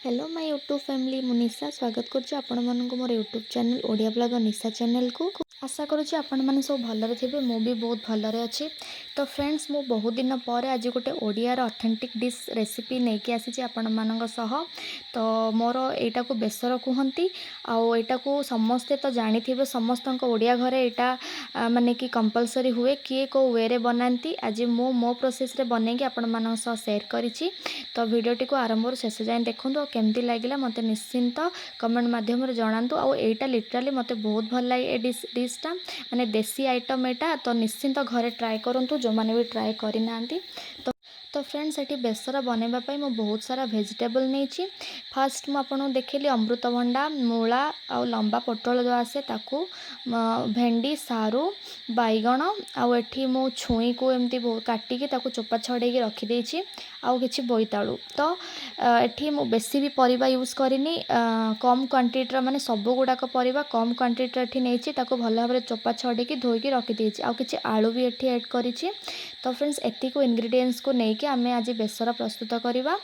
Hello my YouTube family, ମୁଁ ନିଶା ସ୍ୱାଗତ କରୁଛି ଆପଣମାନଙ୍କୁ ମୋର ୟୁଟ୍ୟୁବ୍ ଚ୍ୟାନେଲ୍ ଓଡ଼ିଆ ବ୍ଲଗ୍ ନିଶା ଚ୍ୟାନେଲ୍କୁ। ଆଶା କରୁଛି ଆପଣମାନେ ସବୁ ଭଲରେ ଥିବେ। ମୁଁ ବି ବହୁତ ଭଲରେ ଅଛି। ତ ଫ୍ରେଣ୍ଡସ୍, ମୁଁ ବହୁତ ଦିନ ପରେ ଆଜି ଗୋଟେ ଓଡ଼ିଆର ଅଥେଣ୍ଟିକ୍ ଡିଶ୍ ରେସିପି ନେଇକି ଆସିଛି ଆପଣମାନଙ୍କ ସହ। ତ ମୋର ଏଇଟାକୁ ବେସର କୁହନ୍ତି ଆଉ ଏଇଟାକୁ ସମସ୍ତେ ତ ଜାଣିଥିବେ। ସମସ୍ତଙ୍କ ଓଡ଼ିଆ ଘରେ ଏଇଟା ମାନେ କି କମ୍ପଲସରି ହୁଏ। କିଏ କେଉଁ ୱେରେ ବନାନ୍ତି, ଆଜି ମୁଁ ମୋ ପ୍ରୋସେସ୍ରେ ବନେଇକି ଆପଣମାନଙ୍କ ସହ ସେୟାର କରିଛି। ତ ଭିଡ଼ିଓଟିକୁ ଆରମ୍ଭରୁ ଶେଷ ଯାଏଁ ଦେଖନ୍ତୁ ଆଉ କେମିତି ଲାଗିଲା ମୋତେ ନିଶ୍ଚିନ୍ତ କମେଣ୍ଟ ମାଧ୍ୟମରେ ଜଣାନ୍ତୁ। ଆଉ ଏଇଟା ଲିଟରାଲି ମୋତେ ବହୁତ ଭଲ ଲାଗେ ଏ ଡିଶ୍ଟା, ମାନେ ଦେଶୀ ଆଇଟମ୍ ଏଇଟା। ତ ନିଶ୍ଚିନ୍ତ ଘରେ ଟ୍ରାଏ କରନ୍ତୁ ଯେଉଁମାନେ ବି ଟ୍ରାଏ କରିନାହାନ୍ତି। ତ ଫ୍ରେଣ୍ଡସ୍, ଏଠି ବେସର ବନେଇବା ପାଇଁ ମୁଁ ବହୁତ ସାରା ଭେଜିଟେବଲ୍ ନେଇଛି। ଫାର୍ଷ୍ଟ ମୁଁ ଆପଣଙ୍କୁ ଦେଖେଇଲି ଅମୃତଭଣ୍ଡା, ମୂଳା ଆଉ ଲମ୍ବା ପୋଟଳ ଯେଉଁ ଆସେ ତାକୁ, ଭେଣ୍ଡି, ସାରୁ, ବାଇଗଣ ଆଉ ଏଠି ମୁଁ ଛୁଇଁକୁ ଏମିତି କାଟିକି ତାକୁ ଚୋପା ଛଡ଼େଇକି ରଖିଦେଇଛି ଆଉ କିଛି ବୋଇତାଳୁ। ତ ଏଠି ମୁଁ ବେଶୀ ବି ପରିବା ୟୁଜ୍ କରିନି, କମ୍ କ୍ୱାଣ୍ଟିଟିର, ମାନେ ସବୁ ଗୁଡ଼ାକ ପରିବା କମ୍ କ୍ୱାଣ୍ଟିଟିର ଏଠି ନେଇଛି। ତାକୁ ଭଲ ଭାବରେ ଚୋପା ଛଡ଼େଇକି ଧୋଇକି ରଖିଦେଇଛି ଆଉ କିଛି ଆଳୁ ବି ଏଠି ଆଡ଼୍ କରିଛି। ତ ଫ୍ରେଣ୍ଡସ୍, ଏତିକୁ ଇନଗ୍ରିଡ଼ିଏଣ୍ଟସକୁ ନେଇକି ଆମେ ଆଜି ବେସର ପ୍ରସ୍ତୁତ କରିବା।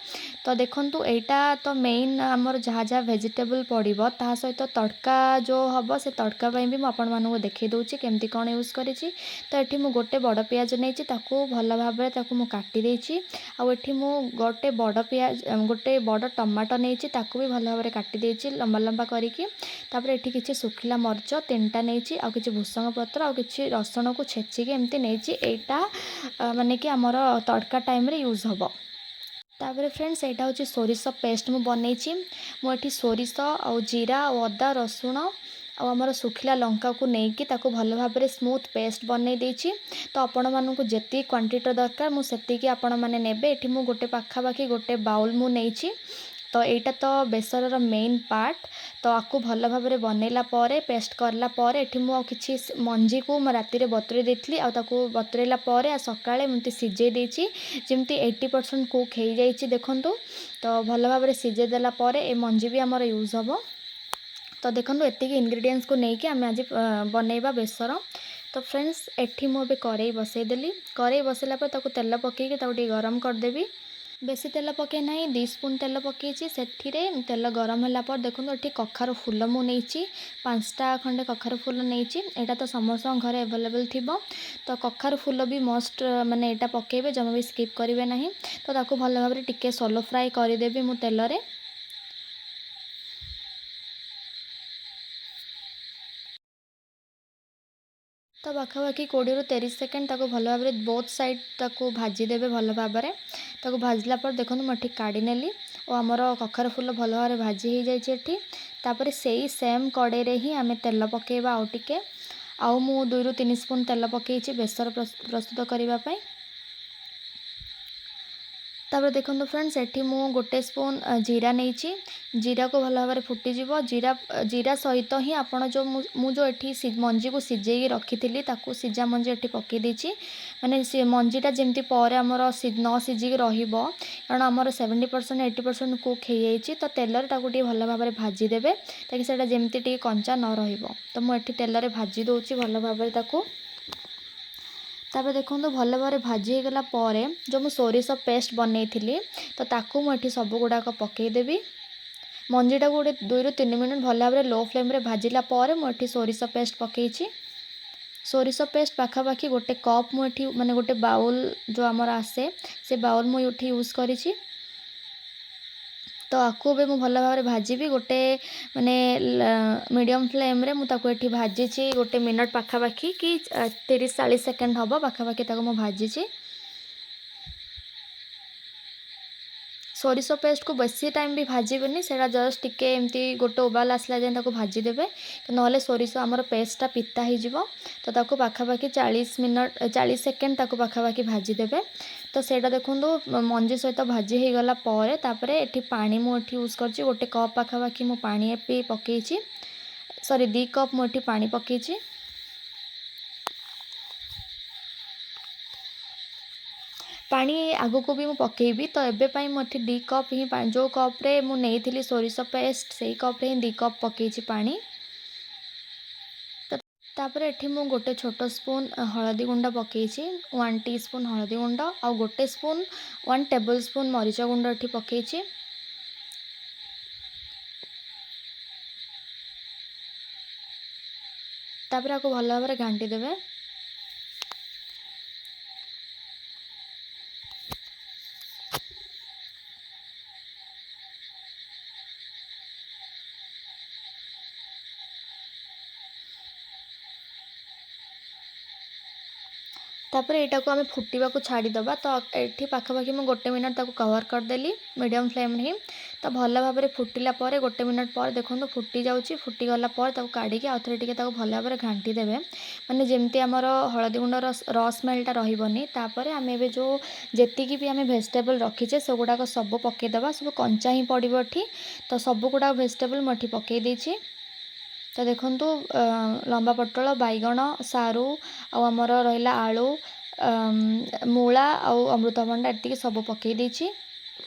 ତ ଦେଖନ୍ତୁ, ଏଇଟା ତ ମେଇନ୍ ଆମର ଯାହା ଯାହା ଭେଜିଟେବଲ୍ ପଡ଼ିବ, ତାହା ସହିତ ତଡ଼କା ଯେଉଁ ହେବ, ସେ ତଡ଼କା ପାଇଁ ବି ମୁଁ ଆପଣମାନଙ୍କୁ ଦେଖାଇ ଦେଉଛି କେମିତି କ'ଣ ୟୁଜ୍ କରିଛି। ତ ଏଠି ମୁଁ ଗୋଟେ ବଡ଼ ପିଆଜ ନେଇଛି, ତାକୁ ଭଲ ଭାବରେ ତାକୁ ମୁଁ କାଟି ଦେଇଛି। ଆଉ ଏଠି ମୁଁ ଗୋଟେ ବଡ଼ ପିଆଜ, ଗୋଟେ ବଡ଼ ଟମାଟୋ ନେଇଛି, ତାକୁ ବି ଭଲ ଭାବରେ କାଟି ଦେଇଛି ଲମ୍ବା ଲମ୍ବା କରିକି। ତାପରେ ଏଠି କିଛି ଶୁଖିଲା ମରିଚ ତିନିଟା ନେଇଛି ଆଉ କିଛି ଭୃସଙ୍ଗ ପତ୍ର ଆଉ କିଛି ରସୁଣକୁ ଛେଚିକି ଏମିତି ନେଇଛି। ଏଇଟା ମାନେ କି ଆମର ତଡ଼କା ଟାଇମ୍ରେ ୟୁଜ୍ ହେବ। ତାପରେ ଫ୍ରେଣ୍ଡସ୍, ଏଇଟା ହେଉଛି ସୋରିଷ ପେଷ୍ଟ ମୁଁ ବନେଇଛି। ମୁଁ ଏଠି ସୋରିଷ ଆଉ ଜିରା ଆଉ ଅଦା, ରସୁଣ ଆଉ ଆମର ଶୁଖିଲା ଲଙ୍କାକୁ ନେଇକି ତାକୁ ଭଲ ଭାବରେ ସ୍ମୁଥ୍ ପେଷ୍ଟ ବନେଇ ଦେଇଛି। ତ ଆପଣମାନଙ୍କୁ ଯେତିକି କ୍ୱାଣ୍ଟିଟିର ଦରକାର, ମୁଁ ସେତିକି ଆପଣମାନେ ନେବେ। ଏଠି ମୁଁ ଗୋଟେ ପାଖାପାଖି ଗୋଟେ ବାଉଲ୍ ମୁଁ ନେଇଛି। ତ ଏଇଟା ତ ବେସରର ମେଇନ୍ ପାର୍ଟ। ତ ଆକୁ ଭଲ ଭାବରେ ବନେଇଲା ପରେ, ପେଷ୍ଟ କରିଲା ପରେ, ଏଠି ମୁଁ ଆଉ କିଛି ମଞ୍ଜିକୁ ମୁଁ ରାତିରେ ବତୁରେଇ ଦେଇଥିଲି ଆଉ ତାକୁ ବତୁରେଇଲା ପରେ ଆଉ ସକାଳେ ଏମିତି ସିଝେଇ ଦେଇଛି, ଯେମିତି 80% କୁକ୍ ହେଇଯାଇଛି ଦେଖନ୍ତୁ। ତ ଭଲ ଭାବରେ ସିଝେଇ ଦେଲା ପରେ ଏ ମଞ୍ଜି ବି ଆମର ୟୁଜ୍ ହେବ। ତ ଦେଖନ୍ତୁ, ଏତିକି ଇନଗ୍ରିଡ଼ିଏଣ୍ଟସକୁ ନେଇକି ଆମେ ଆଜି ବନେଇବା ବେସର। ତ ଫ୍ରେଣ୍ଡସ୍, ଏଠି ମୁଁ ଏବେ କରେଇ ବସେଇଦେଲି। କରେଇ ବସେଇଲା ପରେ ତାକୁ ତେଲ ପକାଇକି ତାକୁ ଟିକେ ଗରମ କରିଦେବି। ବେଶୀ ତେଲ ପକାଇ ନାହିଁ, 2 ସ୍ପୁନ୍ ତେଲ ପକାଇଛି। ସେଥିରେ ତେଲ ଗରମ ହେଲା ପରେ ଦେଖନ୍ତୁ, ଏଠି କଖାରୁ ଫୁଲ ମୁଁ ନେଇଛି, 5ଟା ଖଣ୍ଡେ କଖାରୁ ଫୁଲ ନେଇଛି। ଏଇଟା ତ ସମସ୍ତଙ୍କ ଘରେ ଆଭେଲେବଲ୍ ଥିବ। ତ କଖାରୁ ଫୁଲ ବି ମଷ୍ଟ, ମାନେ ଏଇଟା ପକାଇବେ, ଜମା ବି ସ୍କିପ୍ କରିବେ ନାହିଁ। ତ ତାକୁ ଭଲ ଭାବରେ ଟିକେ ସୋଲୋ ଫ୍ରାଏ କରିଦେବି ମୁଁ ତେଲରେ। ତ ପାଖାପାଖି 20ରୁ 30 ସେକେଣ୍ଡ ତାକୁ ଭଲ ଭାବରେ ବୋଥ୍ ସାଇଡ଼୍ ତାକୁ ଭାଜିଦେବେ ଭଲ ଭାବରେ। ତାକୁ ଭାଜିଲା ପରେ ଦେଖନ୍ତୁ, ମୁଁ ଏଠି କାଢ଼ି ନେଲି ଓ ଆମର କଖାରୁ ଫୁଲ ଭଲ ଭାବରେ ଭାଜି ହେଇଯାଇଛି ଏଠି। ତାପରେ ସେଇ ସେମ୍ କଡ଼େଇରେ ହିଁ ଆମେ ତେଲ ପକାଇବା ଆଉ ଟିକେ। ଆଉ ମୁଁ 2ରୁ 3 ସ୍ପୁନ୍ ତେଲ ପକାଇଛି ବେସର ପ୍ରସ୍ତୁତ କରିବା ପାଇଁ। ତାପରେ ଦେଖନ୍ତୁ ଫ୍ରେଣ୍ଡସ୍, ଏଠି ମୁଁ ଗୋଟେ ସ୍ପୁନ୍ ଜିରା ନେଇଛି। ଜିରାକୁ ଭଲ ଭାବରେ ଫୁଟିଯିବ। ଜିରା ସହିତ ହିଁ ଆପଣ ଯେଉଁ ମୁଁ ଯେଉଁ ଏଠି ମଞ୍ଜିକୁ ସିଝେଇକି ରଖିଥିଲି, ତାକୁ ସିଝା ମଞ୍ଜି ଏଠି ପକାଇ ଦେଇଛି। ମାନେ ସେ ମଞ୍ଜିଟା ଯେମିତି ପରେ ଆମର ନ ସିଝିକି ରହିବ, କାରଣ ଆମର 70%, 80% କୁକ୍ ହେଇଯାଇଛି। ତ ତେଲରେ ତାକୁ ଟିକେ ଭଲ ଭାବରେ ଭାଜିଦେବେ, ତାକି ସେଇଟା ଯେମିତି ଟିକେ କଞ୍ଚା ନ ରହିବ। ତ ମୁଁ ଏଠି ତେଲରେ ଭାଜି ଦେଉଛି ଭଲ ଭାବରେ ତାକୁ। ତାପରେ ଦେଖନ୍ତୁ, ଭଲ ଭାବରେ ଭାଜି ହେଇଗଲା ପରେ ଯେଉଁ ମୁଁ ସୋରିଷ ପେଷ୍ଟ ବନେଇଥିଲି, ତ ତାକୁ ମୁଁ ଏଠି ସବୁ ଗୁଡ଼ାକ ପକାଇଦେବି। ମଞ୍ଜିଟାକୁ ଗୋଟେ 2ରୁ 3 ମିନିଟ୍ ଭଲ ଭାବରେ ଲୋ ଫ୍ଲେମ୍ରେ ଭାଜିଲା ପରେ ମୁଁ ଏଠି ସୋରିଷ ପେଷ୍ଟ ପକାଇଛି। ସୋରିଷ ପେଷ୍ଟ ପାଖାପାଖି ଗୋଟେ କପ୍ ମୁଁ ଏଠି, ମାନେ ଗୋଟେ ବାଉଲ୍ ଯେଉଁ ଆମର ଆସେ, ସେ ବାଉଲ୍ ମୁଁ ଏଠି ୟୁଜ୍ କରିଛି। ତ ଆକୁ ଏବେ ମୁଁ ଭଲ ଭାବରେ ଭାଜିବି। ଗୋଟେ ମାନେ ମିଡ଼ିୟମ୍ ଫ୍ଲେମ୍ରେ ମୁଁ ତାକୁ ଏଠି ଭାଜିଛି ଗୋଟେ ମିନିଟ୍ ପାଖାପାଖି କି 30-40 ସେକେଣ୍ଡ ହେବ ପାଖାପାଖି ତାକୁ ମୁଁ ଭାଜିଛି। ସୋରିଷ ପେଷ୍ଟକୁ ବେଶୀ ଟାଇମ୍ ବି ଭାଜିବେନି, ସେଇଟା ଜଷ୍ଟ ଟିକେ ଏମିତି ଗୋଟେ ଉବାଲ ଆସିଲା ଯାଏଁ ତାକୁ ଭାଜିଦେବେ, ନହେଲେ ସୋରିଷ ଆମର ପେଷ୍ଟଟା ପିତା ହେଇଯିବ। ତ ତାକୁ ପାଖାପାଖି 40 ମିନିଟ୍, 40 ସେକେଣ୍ଡ ତାକୁ ପାଖାପାଖି ଭାଜିଦେବେ। ତ ସେଇଟା ଦେଖନ୍ତୁ, ମଞ୍ଜି ସହିତ ଭାଜି ହେଇଗଲା ପରେ ତାପରେ ଏଠି ପାଣି ମୁଁ ଏଠି ୟୁଜ୍ କରିଛି। ଗୋଟେ କପ୍ ପାଖାପାଖି ମୁଁ ପାଣି ବି ପକାଇଛି, ସରି, 2 କପ୍ ମୁଁ ଏଠି ପାଣି ପକାଇଛି। ପାଣି ଆଗକୁ ବି ମୁଁ ପକାଇବି। ତ ଏବେ ପାଇଁ ମୁଁ ଏଠି 2 କପ୍ ହିଁ, ଯେଉଁ କପ୍ରେ ମୁଁ ନେଇଥିଲି ସୋରିଷ ପେଷ୍ଟ, ସେଇ କପ୍ରେ ହିଁ 2 କପ୍ ପକାଇଛି ପାଣି। ତ ତାପରେ ଏଠି ମୁଁ ଗୋଟେ ଛୋଟ ସ୍ପୁନ୍ ହଳଦୀ ଗୁଣ୍ଡ ପକାଇଛି, 1 ଟି ସ୍ପୁନ୍ ହଳଦୀ ଗୁଣ୍ଡ ଆଉ ଗୋଟେ ସ୍ପୁନ୍, 1 ଟେବଲ୍ ସ୍ପୁନ୍ ମରିଚ ଗୁଣ୍ଡ ଏଠି ପକାଇଛି। ତାପରେ ଆକୁ ଭଲ ଭାବରେ ଘାଣ୍ଟି ଦେବେ। ତାପରେ ଏଇଟାକୁ ଆମେ ଫୁଟିବାକୁ ଛାଡ଼ିଦେବା। ତ ଏଠି ପାଖାପାଖି ମୁଁ 1 ମିନିଟ୍ ତାକୁ କଭର୍ କରିଦେଲି ମିଡ଼ିୟମ୍ ଫ୍ଲେମ୍ରେ ହିଁ। ତ ଭଲ ଭାବରେ ଫୁଟିଲା ପରେ 1 ମିନିଟ୍ ପରେ ଦେଖନ୍ତୁ ଫୁଟି ଯାଉଛି। ଫୁଟିଗଲା ପରେ ତାକୁ କାଢ଼ିକି ଆଉ ଥରେ ଟିକେ ତାକୁ ଭଲ ଭାବରେ ଘାଣ୍ଟି ଦେବେ, ମାନେ ଯେମିତି ଆମର ହଳଦୀ ଗୁଣ୍ଡର ର ସ୍ମେଲ୍ଟା ରହିବନି। ତାପରେ ଆମେ ଏବେ ଯେଉଁ ଯେତିକି ବି ଆମେ ଭେଜିଟେବଲ୍ ରଖିଛେ ସେଗୁଡ଼ାକ ସବୁ ପକାଇଦେବା। ସବୁ କଞ୍ଚା ହିଁ ପଡ଼ିବ ଏଠି। ତ ସବୁଗୁଡ଼ାକ ଭେଜିଟେବଲ୍ ମୁଁ ଏଠି ପକାଇ ଦେଇଛି। ତ ଦେଖନ୍ତୁ, ଲମ୍ବା ପୋଟଳ, ବାଇଗଣ, ସାରୁ ଆଉ ଆମର ରହିଲା ଆଳୁ, ମୂଳା ଆଉ ଅମୃତଭଣ୍ଡା, ଏତିକି ସବୁ ପକାଇ ଦେଇଛି।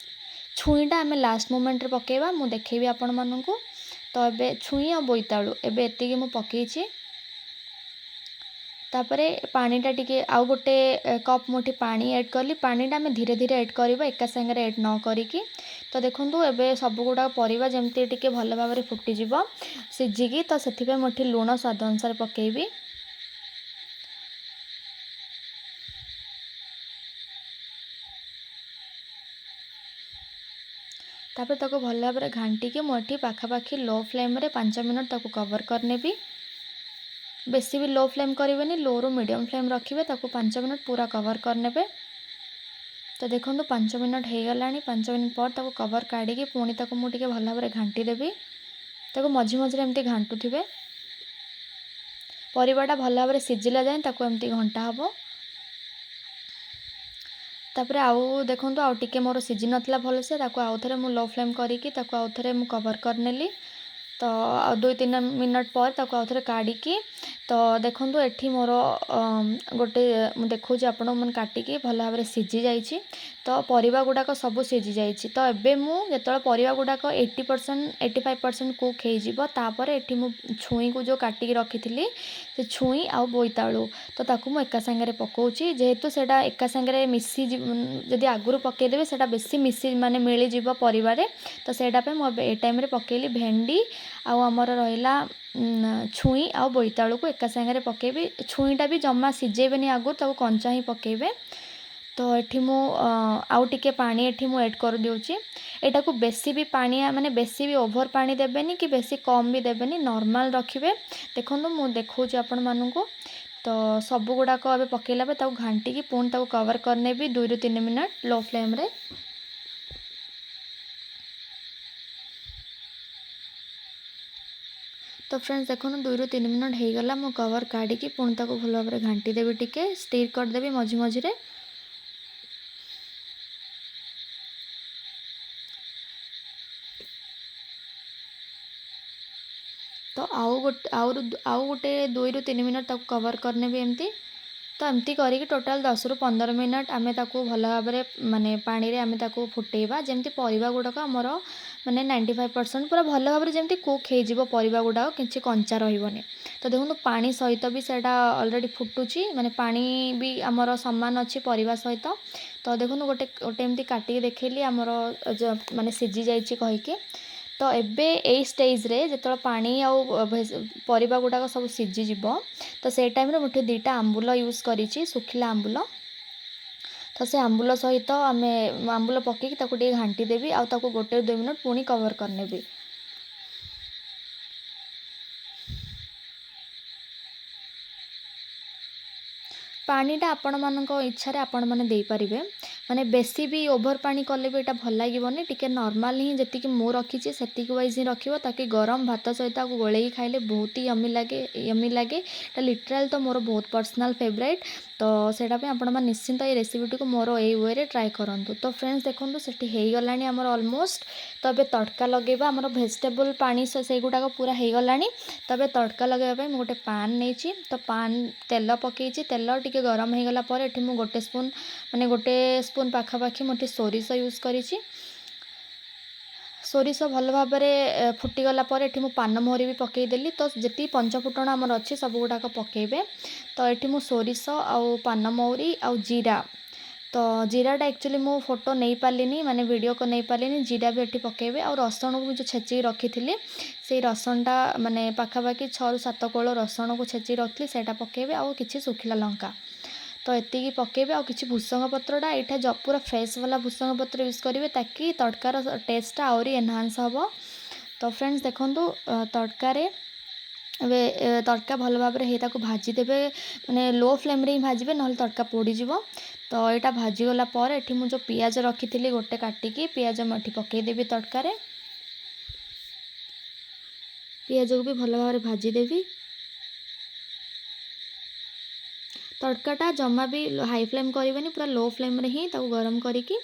ଛୁଇଁଟା ଆମେ ଲାଷ୍ଟ ମୋମେଣ୍ଟରେ ପକାଇବା, ମୁଁ ଦେଖେଇବି ଆପଣମାନଙ୍କୁ। ତ ଏବେ ଛୁଇଁ ଆଉ ବୋଇତାଳୁ ଏବେ ଏତିକି ମୁଁ ପକାଇଛି। ତାପରେ ପାଣିଟା ଟିକେ ଆଉ 1 କପ୍ ମୁଁ ଏଠି ପାଣି ଆଡ଼୍ କଲି। ପାଣିଟା ଆମେ ଧୀରେ ଧୀରେ ଆଡ଼୍ କରିବା, ଏକା ସାଙ୍ଗରେ ଆଡ଼୍ ନ କରିକି। ତ ଦେଖନ୍ତୁ, ଏବେ ସବୁଗୁଡ଼ାକ ପରିବା ଯେମିତି ଟିକେ ଭଲ ଭାବରେ ଫୁଟିଯିବ ସିଝିକି, ତ ସେଥିପାଇଁ ମୁଁ ଏଠି ଲୁଣ ସ୍ୱାଦ ଅନୁସାରେ ପକାଇବି। ତାପରେ ତାକୁ ଭଲ ଭାବରେ ଘାଣ୍ଟିକି ମୁଁ ଏଠି ପାଖାପାଖି ଲୋ ଫ୍ଲେମ୍ରେ 5 ମିନିଟ୍ ତାକୁ କଭର୍ କରିନେବି। ବେଶୀ ବି ଲୋ ଫ୍ଲେମ୍ କରିବେନି, ଲୋରୁ ମିଡ଼ିୟମ୍ ଫ୍ଲେମ୍ ରଖିବେ। ତାକୁ 5 ମିନିଟ୍ ପୁରା କଭର୍ କରିନେବେ। ତ ଦେଖନ୍ତୁ, 5 ମିନିଟ୍ ହେଇଗଲାଣି। 5 ମିନିଟ୍ ପରେ ତାକୁ କଭର୍ କାଢ଼ିକି ପୁଣି ତାକୁ ମୁଁ ଟିକେ ଭଲ ଭାବରେ ଘାଣ୍ଟି ଦେବି। ତାକୁ ମଝି ମଝିରେ ଏମିତି ଘାଣ୍ଟୁଥିବେ। ପରିବାଟା ଭଲ ଭାବରେ ସିଝିଲା ଯାଏଁ ତାକୁ ଏମିତି ଘଣ୍ଟା ହେବ। ତାପରେ ଆଉ ଦେଖନ୍ତୁ, ଆଉ ଟିକେ ମୋର ସିଝି ନଥିଲା ଭଲସେ, ତାକୁ ଆଉ ଥରେ ମୁଁ ଲୋ ଫ୍ଲେମ୍ କରିକି ତାକୁ ଆଉ ଥରେ ମୁଁ କଭର୍ କରିନେଲି। ତ ଆଉ 2-3 ମିନିଟ୍ ପରେ ତାକୁ ଆଉ ଥରେ କାଢ଼ିକି, ତ ଦେଖନ୍ତୁ, ଏଠି ମୋର ଗୋଟେ ମୁଁ ଦେଖାଉଛି ଆପଣଙ୍କୁ, ମାନେ କାଟିକି ଭଲ ଭାବରେ ସିଝି ଯାଇଛି। ତ ପରିବା ଗୁଡ଼ାକ ସବୁ ସିଝି ଯାଇଛି। ତ ଏବେ ମୁଁ ଯେତେବେଳେ ପରିବା ଗୁଡ଼ାକ 80%, 85% କୁକ୍ ହେଇଯିବ, ତାପରେ ଏଠି ମୁଁ ଛୁଇଁକୁ ଯେଉଁ କାଟିକି ରଖିଥିଲି, ସେ ଛୁଇଁ ଆଉ ବୋଇତାଳୁ, ତ ତାକୁ ମୁଁ ଏକା ସାଙ୍ଗରେ ପକାଉଛି। ଯେହେତୁ ସେଇଟା ଏକା ସାଙ୍ଗରେ ମିଶି, ଯଦି ଆଗରୁ ପକାଇଦେବେ ସେଇଟା ବେଶୀ ମିଶି ମାନେ ମିଳିଯିବ ପରିବାରେ। ତ ସେଇଟା ପାଇଁ ମୁଁ ଏବେ ଏ ଟାଇମ୍ରେ ପକାଇଲି। ଭେଣ୍ଡି ଆଉ ଆମର ରହିଲା ଛୁଇଁ ଆଉ ବୋଇତାଳୁକୁ ଏକା ସାଙ୍ଗରେ ପକାଇବି। ଛୁଇଁଟା ବି ଜମା ସିଝେଇବେନି ଆଗରୁ, ତାକୁ କଞ୍ଚା ହିଁ ପକାଇବେ। ତ ଏଠି ମୁଁ ଆଉ ଟିକେ ପାଣି ଏଠି ମୁଁ ଆଡ଼୍ କରିଦେଉଛି। ଏଇଟାକୁ ବେଶୀ ବି ପାଣିଆ, ମାନେ ବେଶୀ ବି ଓଭର୍ ପାଣି ଦେବେନି କି ବେଶୀ କମ୍ ବି ଦେବେନି, ନର୍ମାଲ୍ ରଖିବେ। ଦେଖନ୍ତୁ, ମୁଁ ଦେଖାଉଛି ଆପଣମାନଙ୍କୁ। ତ ସବୁଗୁଡ଼ାକ ଏବେ ପକାଇଲା ପରେ ତାକୁ ଘାଣ୍ଟିକି ପୁଣି ତାକୁ କଭର୍ କରିନେବି 2ରୁ 3 ମିନିଟ୍ ଲୋ ଫ୍ଲେମ୍ରେ। ତ ଫ୍ରେଣ୍ଡସ୍ ଦେଖନ୍ତୁ, 2ରୁ 3 ମିନିଟ୍ ହେଇଗଲା। ମୁଁ କଭର୍ କାଢ଼ିକି ପୁଣି ତାକୁ ଭଲ ଭାବରେ ଘାଣ୍ଟି ଦେବି, ଟିକେ ଷ୍ଟିର୍ କରିଦେବି ମଝି ମଝିରେ। ତ ଆଉ ଗୋଟେ 2ରୁ 3 ମିନିଟ୍ ତାକୁ କଭର୍ କରିନେବି ଏମିତି। ତ ଏମିତି କରିକି ଟୋଟାଲ୍ 10ରୁ 15 ମିନିଟ୍ ଆମେ ତାକୁ ଭଲ ଭାବରେ ମାନେ ପାଣିରେ ଆମେ ତାକୁ ଫୁଟେଇବା, ଯେମିତି ପରିବା ଗୁଡ଼ାକ ଆମର ମାନେ 95% ପୁରା ଭଲ ଭାବରେ ଯେମିତି କୁକ୍ ହେଇଯିବ ପରିବା ଗୁଡ଼ାକ, କିଛି କଞ୍ଚା ରହିବନି। ତ ଦେଖନ୍ତୁ, ପାଣି ସହିତ ବି ସେଇଟା ଅଲରେଡ଼ି ଫୁଟୁଛି, ମାନେ ପାଣି ବି ଆମର ସମାନ ଅଛି ପରିବା ସହିତ। ତ ଦେଖନ୍ତୁ, ଗୋଟେ ଗୋଟେ ଏମିତି କାଟିକି ଦେଖେଇଲି ଆମର ମାନେ ସିଝି ଯାଇଛି କହିକି। ତ ଏବେ ଏଇ ଷ୍ଟେଜ୍ରେ ଯେତେବେଳେ ପାଣି ଆଉ ପରିବା ଗୁଡ଼ାକ ସବୁ ସିଝିଯିବ, ତ ସେଇ ଟାଇମ୍ରେ ମୁଁ ଏଠି 2ଟା ଆମ୍ବୁଲ ୟୁଜ୍ କରିଛି, ଶୁଖିଲା ଆମ୍ବୁଲ। ତ ସେ ଆମ୍ବୁଲ ସହିତ ଆମେ ଆମ୍ବୁଲ ପକାଇକି ତାକୁ ଟିକେ ଘାଣ୍ଟି ଦେବି ଆଉ ତାକୁ 1-2 ମିନିଟ୍ ପୁଣି କଭର୍ କରିନେବି। ପାଣିଟା ଆପଣମାନଙ୍କ ଇଚ୍ଛାରେ ଆପଣମାନେ ଦେଇପାରିବେ, ମାନେ ବେଶୀ ବି ଓଭର୍ ପାଣି କଲେ ବି ଏଇଟା ଭଲ ଲାଗିବନି। ଟିକେ ନର୍ମାଲ୍ ହିଁ, ଯେତିକି ମୁଁ ରଖିଛି ସେତିକି ୱାଇଜ୍ ହିଁ ରଖିବ, ତାକି ଗରମ ଭାତ ସହିତ ଆକୁ ଗୋଳେଇକି ଖାଇଲେ ବହୁତ ହି ୟମି ଲାଗେ, ୟମି ଲାଗେ। ଏଇଟା ଲିଟରାଲ୍ ତ ମୋର ବହୁତ ପର୍ସନାଲ୍ ଫେଭରାଇଟ୍। ତ ସେଇଟା ପାଇଁ ଆପଣମାନେ ନିଶ୍ଚିନ୍ତ ଏଇ ରେସିପିଟିକୁ ମୋର ଏଇ ୱେରେ ଟ୍ରାଏ କରନ୍ତୁ। ତ ଫ୍ରେଣ୍ଡସ୍ ଦେଖନ୍ତୁ, ସେଠି ହେଇଗଲାଣି ଆମର ଅଲମୋଷ୍ଟ। ତ ଏବେ ତଡ଼କା ଲଗେଇବା। ଆମର ଭେଜିଟେବୁଲ୍ ପାଣି ସେଇଗୁଡ଼ାକ ପୁରା ହେଇଗଲାଣି। ତ ଏବେ ତଡ଼କା ଲଗେଇବା ପାଇଁ ମୁଁ ଗୋଟେ ପାନ୍ ନେଇଛି। ତ ପାନ୍ ତେଲ ପକାଇଛି। ତେଲ ଟିକେ ଗରମ ହେଇଗଲା ପରେ ଏଠି ମୁଁ 1 ସ୍ପୁନ୍, ମାନେ 1 ସ୍ପୁନ୍ ପାଖାପାଖି ମୁଁ ଏଠି ସୋରିଷ ୟୁଜ୍ କରିଛି। ସୋରିଷ ଭଲ ଭାବରେ ଫୁଟିଗଲା ପରେ ଏଠି ମୁଁ ପାନମୋହରି ବି ପକାଇଦେଲି। ତ ଯେତିକି ପଞ୍ଚଫୁଟଣ ଆମର ଅଛି ସବୁଗୁଡ଼ାକ ପକାଇବେ। ତ ଏଠି ମୁଁ ସୋରିଷ ଆଉ ପାନମହୁରି ଆଉ ଜିରା, ତ ତ ଜିରାଟା ଆକ୍ଚୁଆଲି ମୁଁ ଫଟୋ ନେଇପାରିଲିନି, ମାନେ ଭିଡ଼ିଓ ନେଇପାରିଲିନି। ଜିରା ବି ଏଠି ପକାଇବେ। ଆଉ ରସୁଣକୁ ମୁଁ ଯେଉଁ ଛେଚିକି ରଖିଥିଲି, ସେଇ ରସୁଣଟା ମାନେ ପାଖାପାଖି 6ରୁ 7 କୋଳ ରସୁଣକୁ ଛେଚିକି ରଖିଥିଲି, ସେଇଟା ପକାଇବେ। ଆଉ କିଛି ଶୁଖିଲା ଲଙ୍କା। ତ ଏତିକି ପକାଇବେ। ଆଉ କିଛି ଭୃସଙ୍ଗ ପତ୍ରଟା ଏଇଟା ପୁରା ଫ୍ରେଶ୍ ବାଲା ଭୃସଙ୍ଗ ପତ୍ର ୟୁଜ୍ କରିବେ, ତାକି ତଡ଼କାର ଟେଷ୍ଟଟା ଆହୁରି ଏନହାନ୍ସ ହେବ। ତ ଫ୍ରେଣ୍ଡସ୍, ଦେଖନ୍ତୁ, ତଡ଼କାରେ ଏବେ ତଡ଼କା ଭଲ ଭାବରେ ହେଇ ତାକୁ ଭାଜିଦେବେ, ମାନେ ଲୋ ଫ୍ଲେମ୍ରେ ହିଁ ଭାଜିବେ, ନହେଲେ ତଡ଼କା ପୋଡ଼ିଯିବ। ତ ଏଇଟା ଭାଜିଗଲା ପରେ ଏଠି ମୁଁ ଯେଉଁ ପିଆଜ ରଖିଥିଲି ଗୋଟେ କାଟିକି, ପିଆଜ ମୁଁ ଏଠି ପକାଇଦେବି ତଡ଼କାରେ। ପିଆଜକୁ ବି ଭଲ ଭାବରେ ଭାଜିଦେବି। ତଡ଼କାଟା ଜମା ବି ହାଇ ଫ୍ଲେମ୍ କରିବେନି, ପୁରା ଲୋ ଫ୍ଲେମ୍ରେ ହିଁ ତାକୁ ଗରମ କରିକି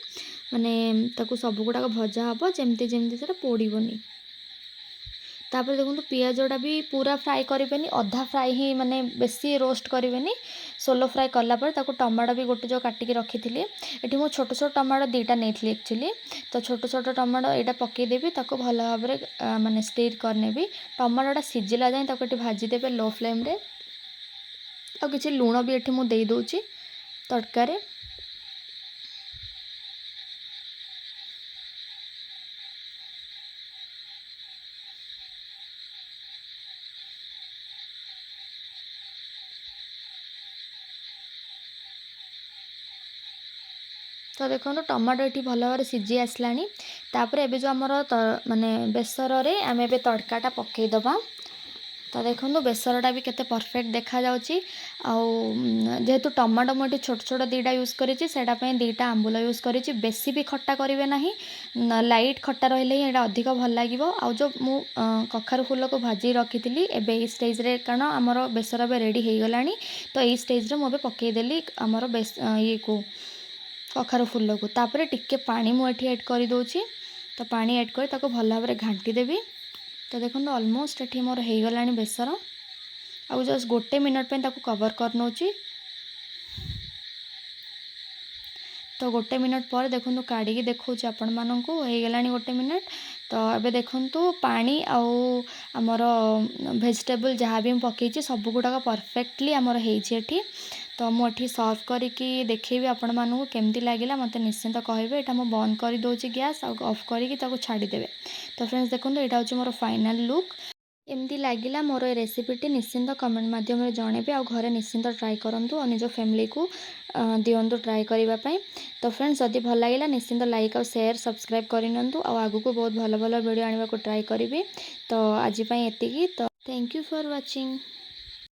ମାନେ ତାକୁ ସବୁଗୁଡ଼ାକ ଭଜା ହେବ, ଯେମିତି ଯେମିତି ସେଇଟା ପୋଡ଼ିବନି। ତାପରେ ଦେଖନ୍ତୁ, ପିଆଜଟା ବି ପୁରା ଫ୍ରାଏ କରିବେନି, ଅଧା ଫ୍ରାଏ ହିଁ, ମାନେ ବେଶୀ ରୋଷ୍ଟ କରିବେନି। ସୋଲୋ ଫ୍ରାଏ କଲା ପରେ ତାକୁ ଟମାଟୋ ବି ଗୋଟେ ଯେଉଁ କାଟିକି ରଖିଥିଲି, ଏଠି ମୁଁ ଛୋଟ ଛୋଟ ଟମାଟୋ 2ଟା ନେଇଥିଲି ଆକ୍ଚୁଆଲି। ତ ଛୋଟ ଛୋଟ ଟମାଟୋ ଏଇଟା ପକାଇଦେବି। ତାକୁ ଭଲ ଭାବରେ ମାନେ ଷ୍ଟିର୍ କରିନେବି। ଟମାଟୋଟା ସିଝିଲା ଯାଏଁ ତାକୁ ଏଠି ଭାଜିଦେବେ ଲୋ ଫ୍ଲେମ୍ରେ। ଆଉ କିଛି ଲୁଣ ବି ଏଠି ମୁଁ ଦେଇଦେଉଛି ତଡ଼କାରେ। ତ ଦେଖନ୍ତୁ, ଟମାଟୋ ଏଠି ଭଲ ଭାବରେ ସିଝି ଆସିଲାଣି। ତାପରେ ଏବେ ଯେଉଁ ଆମର ମାନେ ବେସରରେ ଆମେ ଏବେ ତଡ଼କାଟା ପକାଇଦେବା। ତ ଦେଖନ୍ତୁ, ବେସରଟା ବି କେତେ ପରଫେକ୍ଟ ଦେଖାଯାଉଛି। ଆଉ ଯେହେତୁ ଟମାଟୋ ମୁଁ ଏଠି ଛୋଟ ଛୋଟ 2ଟା ୟୁଜ୍ କରିଛି, ସେଇଟା ପାଇଁ 2ଟା ଆମ୍ବୁଲ ୟୁଜ୍ କରିଛି। ବେଶୀ ବି ଖଟା କରିବେ ନାହିଁ, ଲାଇଟ୍ ଖଟା ରହିଲେ ହିଁ ଏଇଟା ଅଧିକ ଭଲ ଲାଗିବ। ଆଉ ଯେଉଁ ମୁଁ କଖାରୁ ଫୁଲକୁ ଭାଜି ରଖିଥିଲି, ଏବେ ଏଇ ଷ୍ଟେଜ୍ରେ, କାରଣ ଆମର ବେସର ଏବେ ରେଡ଼ି ହେଇଗଲାଣି, ତ ଏଇ ଷ୍ଟେଜ୍ରେ ମୁଁ ଏବେ ପକାଇଦେଲି ଆମର ଇଏକୁ, କଖାରୁ ଫୁଲକୁ। ତାପରେ ଟିକେ ପାଣି ମୁଁ ଏଠି ଆଡ଼୍ କରିଦେଉଛି। ତ ପାଣି ଆଡ଼୍ କରି ତାକୁ ଭଲ ଭାବରେ ଘାଣ୍ଟି ଦେବି। ତ ଦେଖନ୍ତୁ, ଅଲମୋଷ୍ଟ ଏଠି ମୋର ହେଇଗଲାଣି ବେସର। ଆଉ ଜଷ୍ଟ ଗୋଟେ ମିନିଟ୍ ପାଇଁ ତାକୁ କଭର୍ କରିନେଉଛି। ତ ଗୋଟେ ମିନିଟ୍ ପରେ ଦେଖନ୍ତୁ, କାଢ଼ିକି ଦେଖାଉଛି ଆପଣମାନଙ୍କୁ, ହେଇଗଲାଣି ଗୋଟେ ମିନିଟ୍। ତ ଏବେ ଦେଖନ୍ତୁ, ପାଣି ଆଉ ଆମର ଭେଜିଟେବୁଲ୍ ଯାହା ବି ମୁଁ ପକାଇଛି, ସବୁଗୁଡ଼ାକ ପରଫେକ୍ଟଲି ଆମର ହେଇଛି ଏଠି। ତ ମୁଁ ଏଠି ସର୍ଭ କରିକି ଦେଖେଇବି ଆପଣମାନଙ୍କୁ। କେମିତି ଲାଗିଲା ମୋତେ ନିଶ୍ଚିନ୍ତ କହିବେ। ଏଇଟା ମୁଁ ବନ୍ଦ କରିଦେଉଛି ଗ୍ୟାସ୍, ଆଉ ଅଫ୍ କରିକି ତାକୁ ଛାଡ଼ିଦେବେ। ତ ଫ୍ରେଣ୍ଡସ୍, ଦେଖନ୍ତୁ, ଏଇଟା ହେଉଛି ମୋର ଫାଇନାଲ୍ ଲୁକ୍। କେମିତି ଲାଗିଲା ମୋର ଏ ରେସିପିଟି, ନିଶ୍ଚିନ୍ତ କମେଣ୍ଟ ମାଧ୍ୟମରେ ଜଣେଇବେ। ଆଉ ଘରେ ନିଶ୍ଚିନ୍ତ ଟ୍ରାଏ କରନ୍ତୁ ଆଉ ନିଜ ଫ୍ୟାମିଲିକୁ ଦିଅନ୍ତୁ ଟ୍ରାଏ କରିବା ପାଇଁ। ତ ଫ୍ରେଣ୍ଡସ୍, ଯଦି ଭଲ ଲାଗିଲା, ନିଶ୍ଚିନ୍ତ ଲାଇକ୍ ଆଉ ସେୟାର, ସବସ୍କ୍ରାଇବ୍ କରିନିଅନ୍ତୁ। ଆଉ ଆଗକୁ ବହୁତ ଭଲ ଭଲ ଭିଡ଼ିଓ ଆଣିବାକୁ ଟ୍ରାଏ କରିବି। ତ ଆଜି ପାଇଁ ଏତିକି। ତ thank you for watching.